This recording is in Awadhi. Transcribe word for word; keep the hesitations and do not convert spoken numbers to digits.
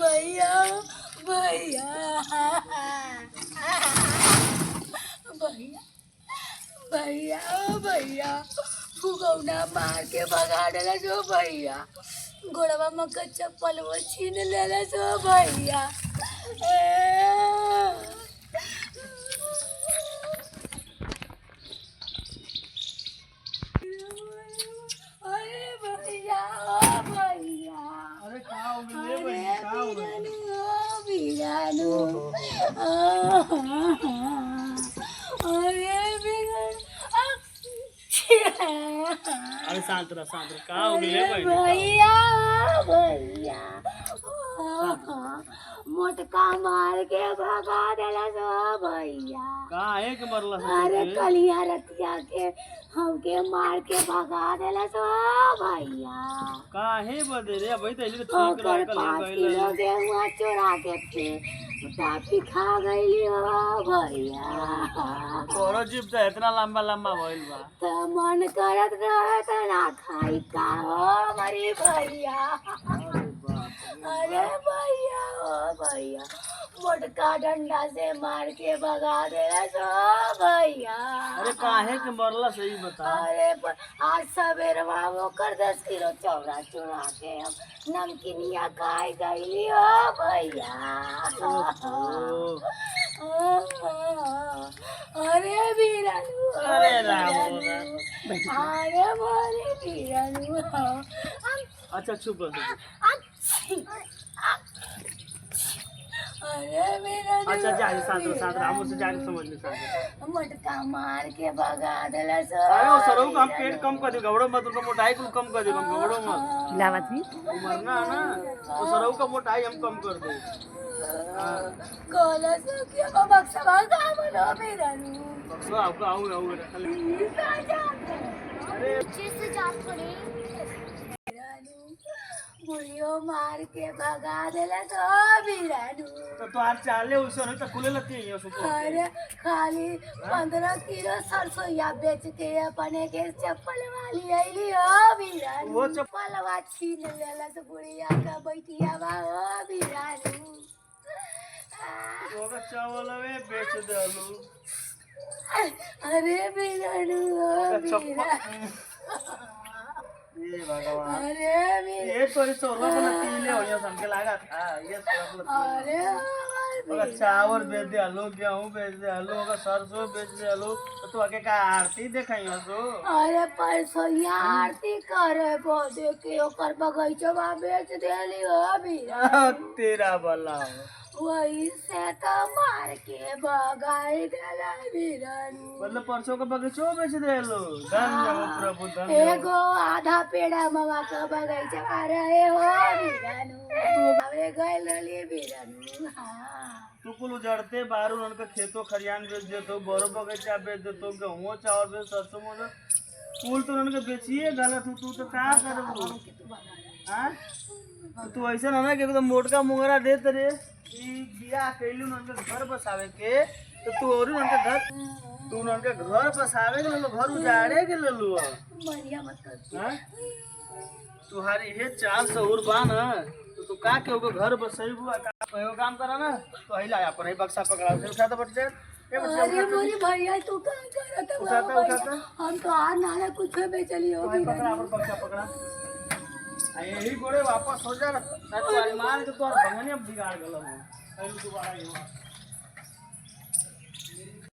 भैया, भैया, भैया, भैया, ओ भैया, फुगौना मार के भगा देला सो भैया, गोड़वा में के चप्पल वो छीन लेला सो भैया। अरे भैया, ओ भैया। अरे का हो गइल रे अरे बहिनी, का हो गइल? बिरानू, ओ बिरानू। ओहो। अरे बिरानू। अरे शांत रह, शांत रह। का हो गइल रे अरे बहिनी, का हो गइल? भैया, भैया। शांत रह। मोटका मार के भगा देला सो भैया। काहे के मरला सो अरे तोके? कलिया रतिया के हमके मार के भगा देला सो भैया। काहे बदे रे? अबही तो ऐसे तो ठीक ओकर रहा, कल पाँच गइल किलो रही। गेहुआ चोरा के थे, टाफी खा गइली हो भैया। तोरो जीभ तो इतना लंबा लंबा भइल बा। त मन करत रहे त ना खाई का हो हमारी भैया। अरे बाप रे। अरे भैया, ओ भैया, मोटका डंडा से मार के भगा देला सो भैया। अरे काहे के मरला सही बता। अरे प-, आज सवेरवा ओकर दस किलो चौरा चुरा के हम नमकीनिया खाए गईली हो भैया। ओहो। अरे बीरनू, अरे राम हो राम। अरे मोरे बीरनू। अच्छा चुप रह। अच्छी। अरे मेरा अच्छा, जा रे, शांत रह, शांत रह, हम उससे जाके समझ ले, शांत रह। मटका मार के भगा देला सो। अरे, वो सरऊ का हम पेट कम कर दे, घबरो मत, उनका मोटाई को कम कर दे, हम घबरो मत। लावत भी। वो मरना है ना, वो सरऊ का मोटाई हम कम कर दे। हाँ। कहला सो कि अब बक्सवा का बनो मेरा नू। बक्सवा आपका आऊंगा, आऊंगा, रख ले। अरे। पीछे से जात पड़े। बुढ़ियो मार के भगा देला तो बिरानू। तो तोहार चाले उसे नहीं तो खुले लती है, उसे तो। अरे, खाली हाँ? पन्द्रह किलो सरसोईया बेच के अपने के चप्पल वाली अइली हो बिरानू। वो चप- चप्पलवा छीन लेला तो बुढ़िया का बैठिया बा हो बिरानू। ओकर चावलवे बेच देलू। अरे बिरानू, ओ ओकर चप्पल। बिरानू। ए भगवान। अरे बिरानू। ये तो रिसोर्ट वाला तीन ले हो गया, हमके लगा था, ये सब मतलब। अरे हमार ओकर बिरानू। चावल बेच देलू, गेहूं बेच देलू, ओकर सरसों बेच देलू, तो तू आके का आरती देखाई हो तू? अरे परसों ये आरती करे बदे के ओकर बगीचवा बेच देली हो बिरानू। तेरा भला हो। वही से तो मार के भगाई देला बिरानू। मतलब परसों के बगीचो बेच देलो। धन्य हो हाँ। प्रभु, धन्य हो। एगो आधा पेड़ा मवा के बगीचा रहे हो बिरानू। तू अबे गइल रहली बिरानू। हाँ। तू कुल उजड़ते बारू, उनका खेतो खरियान बेच देतो, बरो बगीचा बेच देतो, गेहूं चावल बेच, सरसों मोटर कुल तो उनके बेचिए गलत हो, तू तो का करबू? हाँ? तो तू ऐसे ना, ना कि एकदम मोटका मुंगरा देत रे, ई बियाह कैलू ना उनके घर बसावे के, तो तू और उनके घर, तू उनके घर बसावे के लेलो, घर उजाड़े के लेलो। बढ़िया मत कर। हाँ? तुम्हारी ये चाल सहूर बा ना, तो तू का के ओकर घर बसैबू, आ का, एगो काम करा ना, तो हिला अपन ही बक्सा पकड़ा, उठा तो बट जा। ए बच्चा, अरे उठा तो। मोरी भैया, तू का करत हवा उठाता, भैया? उठाता। हम तो आ ना ना कुछ बेचली हो तो भाई, गई पकड़ा, रहनी। अपन बक्सा पकड़ा। आ, यही गोड़े वापस हो जा, ना तो अरे मार के तो और भंगने बिगाड़ गलो हो। अरे दोबारा ये हुआ।